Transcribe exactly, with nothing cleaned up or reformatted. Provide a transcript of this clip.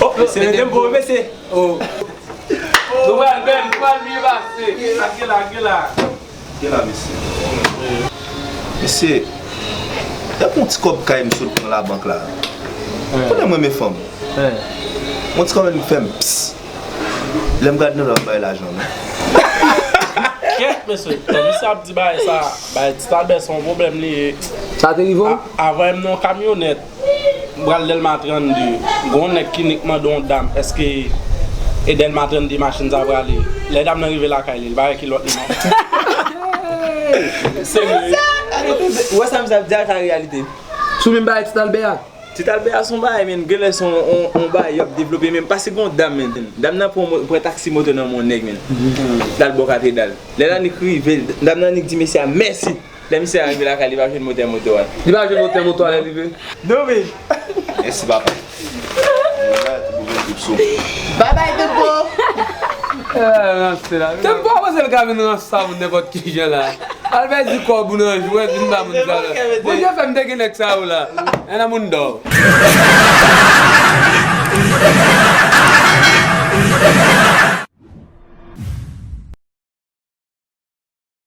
Oh, mesye, mete m pou ou, mesye. Oh. Nou pral bèl, nou pral byen pase. Lage la, lage la. Gen la, mesye. Mesye, depi yon ti kòb kay m sot pran labank la. Konnen mwen renmen fanm. Yon ti kòb li fè m ps. Lè m gad nan l ap bay lajan, non. Kèt, mesye, tan misye ap di bagay sa, bagay Ti Albert se yon pwoblèm li ye. Sa te rive w? A- Avan m nan yon kamyonèt. M pral Dèlma trannde. Gon nèg ki nik mande yon dam, èske e Dèlma trannde machin sa prale? Lè dam nan rive lakay li, li pa wè kilòt li non. Serye. Ou wè sa misye ap di a, sa reyalite. Sou menm bagay Ti Albert a? Ti Albert a se yon bagay, men, genlè se yon, yon, yon bagay y ap devlope, men, pase gon dam, men. Dam nan pran mo- pran taksi moto nan men yon nèg, men. L al bò katedral. Lè l annik rive, dam nan annik di mesye a mèsi. Lè misye a rive lakay, li pa jwenn motè moto a. Li pa jwenn motè moto a lè l rive. Non, men. Mèsi, papa. Mwen la, tout bon, tout sou. Babay, tout bon. Eh, ranse la. Te m pa panse l ka vin ranse sa moun nenpòt ki jan la. Al pèdi kòb ou nan jwèt, vin ba moun sa la. Bondye fè m te gen nèg sa yo la. En a moun dò.